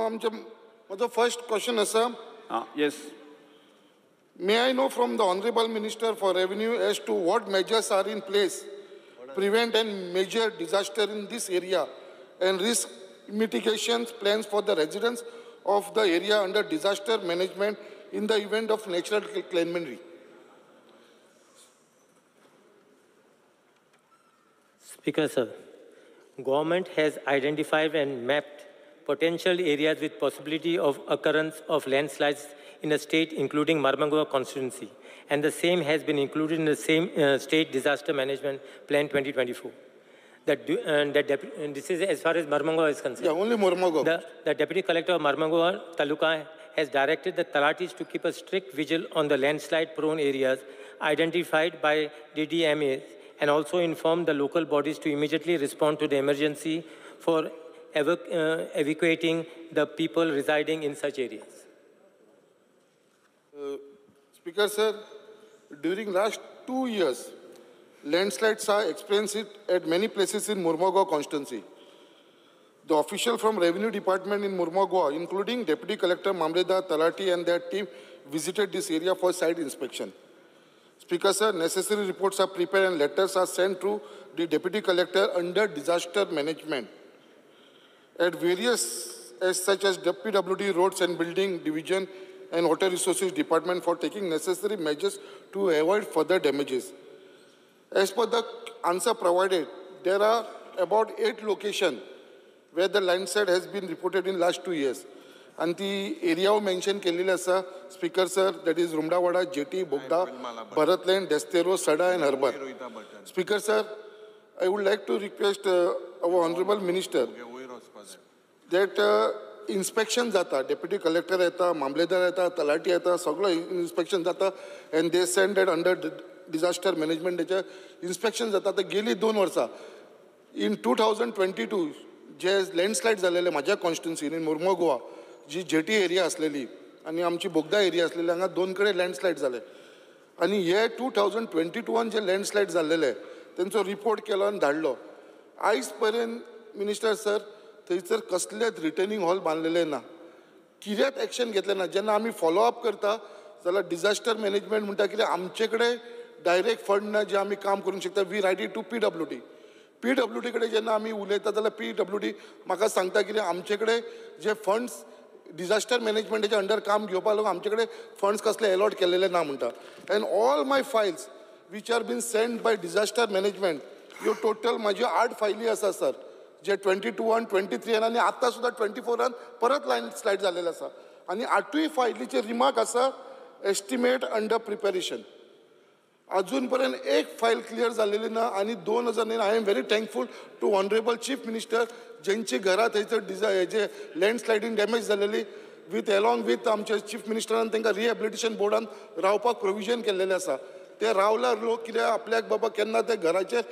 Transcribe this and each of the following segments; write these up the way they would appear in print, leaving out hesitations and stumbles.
आमचे म्हजो first question आसा. Yes. May I know from the Honorable Minister for Revenue as to what measures are in place prevent and measure disaster in this area and risk mitigation plans for the residents of the area under disaster management in the event of natural calamity? Speaker, sir, government has identified and mapped potential areas with possibility of occurrence of landslides in a state including Mormugao constituency, and the same has been included in the same state disaster management plan 2024. This is as far as Mormugao is concerned. Yeah, only Mormugao. The Deputy Collector of Mormugao Taluka has directed the Talatis to keep a strict vigil on the landslide-prone areas identified by DDMA and also inform the local bodies to immediately respond to the emergency for evacuating the people residing in such areas. Speaker, sir, during last 2 years, landslides are experienced at many places in Mormugao constituency. The official from Revenue Department in Mormugao, including Deputy Collector Mamledar Talati and their team, visited this area for site inspection. Speaker, sir, necessary reports are prepared and letters are sent to the Deputy Collector under disaster management at various, as such as PWD Roads and Building Division and Water Resources Department for taking necessary measures to avoid further damages. As per the answer provided, there are about 8 locations where the landslide has been reported in last 2 years. And the area mentioned केलेली आसा, Speaker sir, that is Rumdawada, Jetty, Bogda, Bharatland, Destero, Sada and Harbour. Speaker sir, I would like to request our Honorable Minister that inspection जाता, Deputy Collector येता, मामलेदार येता, तलाठी येता, सगळो inspection जाता and they send that under disaster management तेचे inspection जाता. आतां गेली 2 वर्सां in 2022 जे लँडस्लायड जालेले म्हाज्या कॉन्स्टिट्युन्सीन इन मुर्मो गोवा जी जेटी एरिया आसलेली आनी आमची बोगदा एरिया आसलेली हांगा 2 कडेन लँडस्लायड जाले आनी हे 2022 जे लँडस्लायड जाल्लेले तेंचो रिपोर्ट केलो आनी धाडलो. आयज पर्यंत मिनिस्टर सर थंयसर कसलेच रिटर्निंग हॉल बांदलेले ना, कित्याक एक्शन घेतलें ना. जेन्ना आमी फॉलोअप करता जाल्यार डिजास्टर मॅनेजमेंट म्हणटा कितें आमचे कडेन डायरेक्ट फंड ना जे आमी काम करूंक शकता. We write it to PWD. PWD कडेन जेन्ना आमी उलयता जाल्यार PWD म्हाका सांगता कितें आमचे कडेन जे फंड्स डिजास्टर मॅनेजमेंटाच्या अंडर काम घेवपाक लागून आमचे कडेन फंड्स कसले एलॉट केलेले ना म्हणटा. And all my files which are been send by disaster management ह्यो टोटल म्हाज्यो 8 फायली आसा सर, जे 22 23 आनी आतां सुद्दां 24 परत लँडस्लायड जालेले आसा आनी 8 फायलीचे रिमार्क आसा एस्टिमेट अंडर प्रिपेरेशन. अजून पर्यंत एक फायल क्लियर जालेली ना. आनी 2009 I am very thankful to honourable chief minister जेंची घरां थंयसर हेजे लँडस्लायडींग डॅमेज जालेली विथ एलॉंग विथ आमचे चीफ मिनिस्टरान तांकां रिहेबिलिटेशन बोर्डान रावपाक प्रोविजन केल्लेलें आसा. ते रावल्यार लोक कितें आपल्याक बाबा केन्ना ते घराचेर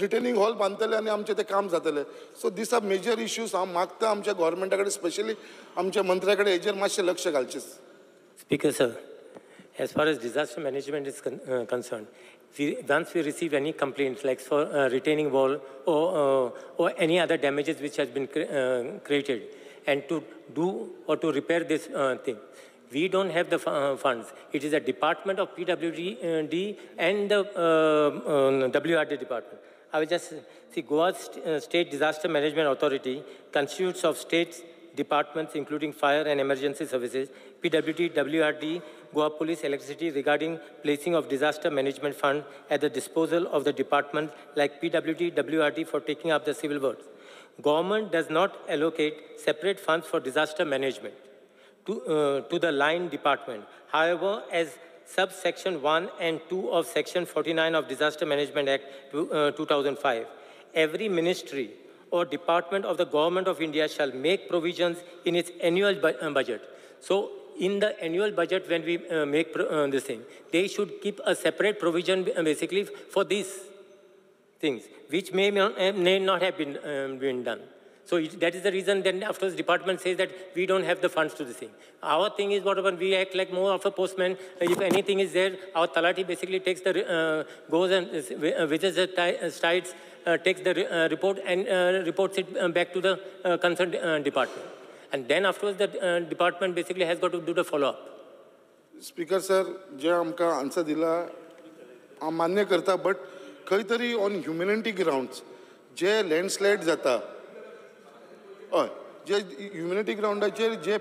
रिटर्निंग हॉल बांदतले आनी आमचें तें काम जातलें. So these are major issues. हांव मागता आमच्या गोवोरमेंटा कडेन स्पेशली आमच्या मंत्र्या कडेन हेजेर मातशें लक्ष घालचें. Speaker sir, as far as disaster management is concerned, once we receive any complaints like for retaining wall or any other damages which has been created, and to do or to repair this thing, we don't have the funds. It is a department of PWD and the WRD department. I will just see Goa State Disaster Management Authority constitutes of states, departments including fire and emergency services, PWD, WRD, Goa Police, Electricity regarding placing of disaster management fund at the disposal of the department like PWD, WRD for taking up the civil works. Government does not allocate separate funds for disaster management to the line department. However, as subsection 1 and 2 of section 49 of Disaster Management Act 2005, every ministry or department of the Government of India shall make provisions in its annual budget. So in the annual budget, when we make this thing, they should keep a separate provision basically for these things, which may not have been done. So that is the reason then afterwards department says that we don't have the funds to this thing. Our thing is whatever, we act like more of a postman. If anything is there, our Talati basically takes the, goes and visits the sites, takes the report and reports it back to the concerned department. And then afterwards the department basically has got to do the follow up. Speaker sir, जे आमकां answer दिला हांव मान्य करता, but खंय तरी on humanity grounds जे landslide जाता, हय, जे ह्युमॅनिटी ग्रावंडाचेर जे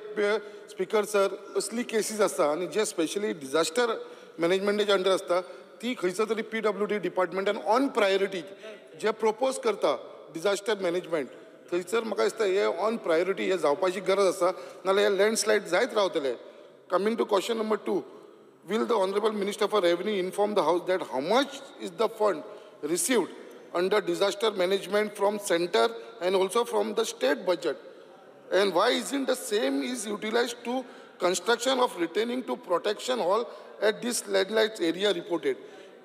स्पीकर सर असली केसीस आसता आनी जे स्पेशली डिजास्टर मॅनेजमेंटाच्या अंडर आसता ती खंयचो तरी PWD डिपार्टमेंटान ऑन प्रायोरिटी जे प्रपोज करता डिजास्टर मॅनेजमेंट, थंयसर म्हाका दिसता हे ऑन प्रायोरिटी हे जावपाची गरज आसा, नाजाल्यार हे लँडस्लायड जायत रावतले. Coming to question number 2, will the Honorable Minister for Revenue inform the House that how much is the fund received under disaster management from center and also from the state budget, and why isn't the same is utilized to construction of retaining to protection hall at this landslide area reported?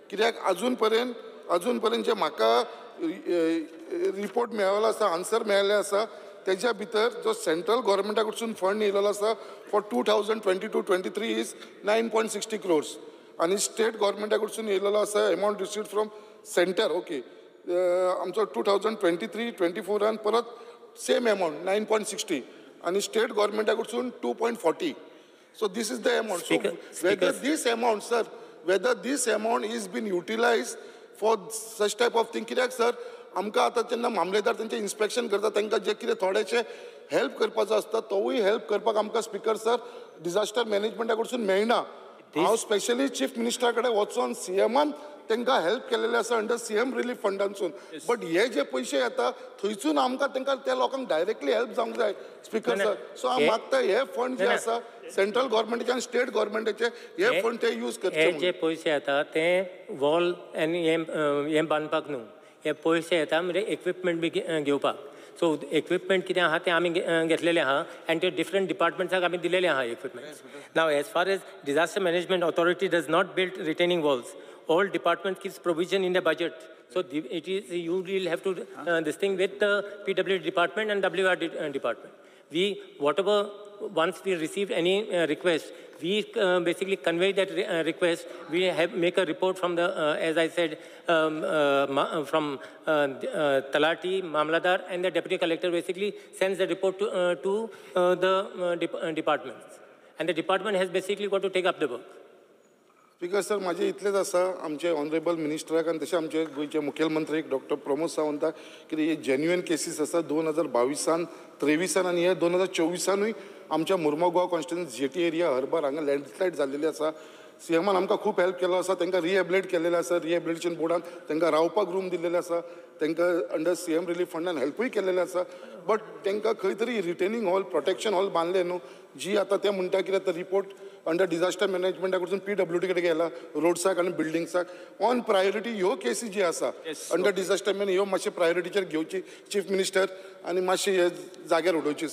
कित्याक अजून पर्यंत जे म्हाका report मेळ्ळो आसा, answer मेळ्ळें आसा, तेज्या भितर जो सेंट्रल गव्हर्मेंटा कडसून फंड येयलेलो आसा फॉर 2022-23 is 9.60 crores आनी स्टेट गव्हर्मेंटा कडसून येयलेलो आसा amount received from centre, okay, आमचो 2023-24 परत सेम अमावंट 9.60 आनी स्टेट गव्हर्मेंटा कडसून 2.40. So this is the amount. So whether this amount sir, whether this amount is been utilise for such type of thing, कित्याक sir आमकां आतां जेन्ना मामलेदार तेंचें इन्स्पेक्शन करता तांकां जें कितें थोडेशें हेल्प करपाचो आसता तोवूय हेल्प करपाक आमकां स्पीकर सर डिजास्टर मॅनेजमेंटा कडसून मेळना. हांव स्पेशली चीफ मिनिस्टरा कडेन वचोन सीएमान तांकां हेल्प केलेलें आसा अंडर सीएम रिलीफ फंडांसून, बट हे जे पयशे येता थंयसून आमकां तांकां त्या लोकांक डायरेक्टली हेल्प जावंक जाय स्पीकर सर. सो हांव मागता हे फंड जे आसा सेंट्रल गव्हर्मेंटाचे आनी स्टेट गव्हर्मेंटाचे हे फंड ते यूज करचे. हे जे पयशे येता ते वॉल आनी हें बांदपाक न्हू, हे पयशे येता म्हणजे इक्विपमेंट बी घेवपाक. सो इक्विपमेंट कितें आहा तें आमी घेतलेलें आहा आनी ते डिफरंट डिपार्टमेंट्साक आमी दिलेलें आहा equipments. Now as far as disaster management authority does not build retaining walls, all department keeps provision in the budget. So it is, you will have to this thing with the PWD department and WR department. We, whatever, once we receive any request, we basically convey that request. We have make a report from the, as I said, from Talati, Mamladar, and the deputy collector basically sends the report to the departments, and the department has basically got to take up the work. Speaker sir, म्हाजें इतलेंच आसा आमचे honourable मिनिस्टराक आनी तशें आमचे गोंयचे मुखेलमंत्री doctor Pramod सावंताक की हे जेन्युइन केसीस आसा 2022 23 आनी हे 2024 आमच्या मुर्मगांव कॉन्स्टिट्युएन्सी जेटी एरिया हर्बर हांगा लँडस्लायड जाल्लेली आसा. सीएमान आमकां खूब हेल्प केल्लो आसा, तांकां रिहेबिलिट केल्लेलें आसा, रिहेबिलिटेशन बोर्डान तांकां रावपाक रूम दिल्लेले आसा, तांकां अंडर सीएम रिलीफ फंडान हेल्पूय केल्लेलें आसा, बट तांकां खंय तरी रिटेनिंग हॉल प्रोटेक्शन हॉल बांदलें न्हू, जी आतां ते म्हणटा कितें आतां रिपोर्ट अंडर डिजास्टर मॅनेजमेंटा कडसून PWD कडेन गेला रोड्साक आनी बिल्डिंग्साक ऑन प्रायोरिटी ह्यो केसी जी आसा अंडर डिजास्टर मॅनेज ह्यो मातशे प्रायोरिटीचेर घेवची चीफ मिनिस्टर आनी मातशे हे जाग्यार उडोवची.